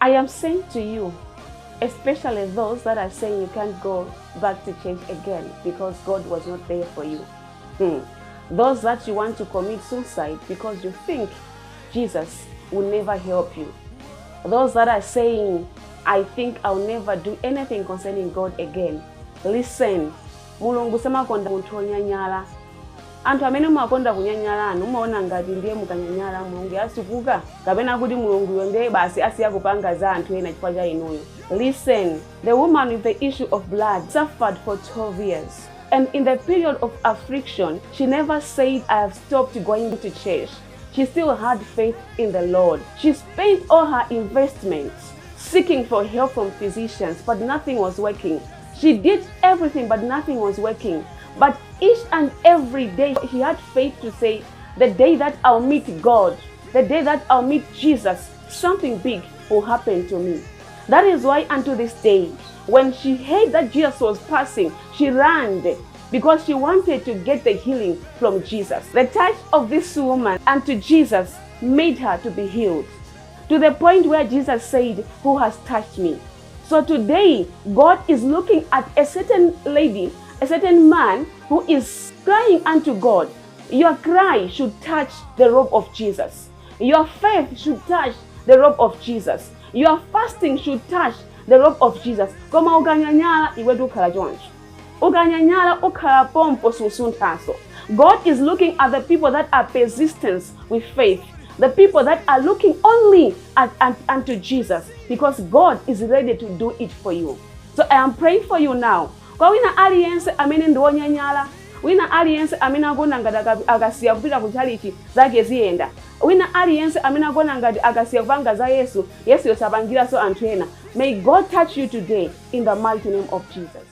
I am saying to you, especially those that are saying you can't go back to church again because God was not there for you. Those that you want to commit suicide because you think Jesus will never help you. Those that are saying, "I think I'll never do anything concerning God again." Listen, Mulungu samakonda munthu wonyanyala. Anthu amene mumakonda kunyanyala anu mumaona ngati ndiye mukanyanyala Mulungu asukuka kapena kuti Mulunguyo ndiye basi asiya kupanga za anthu ena chifukwa cha inuyo. Listen, the woman with the issue of blood suffered for 12 years. And in the period of affliction, she never said, "I have stopped going to church." She still had faith in the Lord. She spent all her investments seeking for help from physicians, but nothing was working. She did everything, but nothing was working. But each and every day, she had faith to say, "The day that I'll meet God, the day that I'll meet Jesus, something big will happen to me." That is why, unto this day, when she heard that Jesus was passing, she ran because she wanted to get the healing from Jesus. The touch of this woman unto Jesus made her to be healed, to the point where Jesus said, "Who has touched me?" So today, God is looking at a certain lady, a certain man who is crying unto God. Your cry should touch the robe of Jesus. Your faith should touch the robe of Jesus. Your fasting should touch the robe of Jesus. Koma ukanyanyala iwetu ukhala choncho. Ukanyanyala ukhala pompo susunthanso. God is looking at the people that are persistent with faith, the people that are looking only at unto Jesus, because God is ready to do it for you. So I am praying for you now. Kwa wina aliyense amene ndi wonyanyala, wina aliyense amene akuona ngati akasiya kupita ku chalichi zake ziyenda, wina aliyense amene akuona ngati akasiya kupanga za Yesu, Yesu yosapangiranso anthu ena, may God touch you today in the mighty name of Jesus.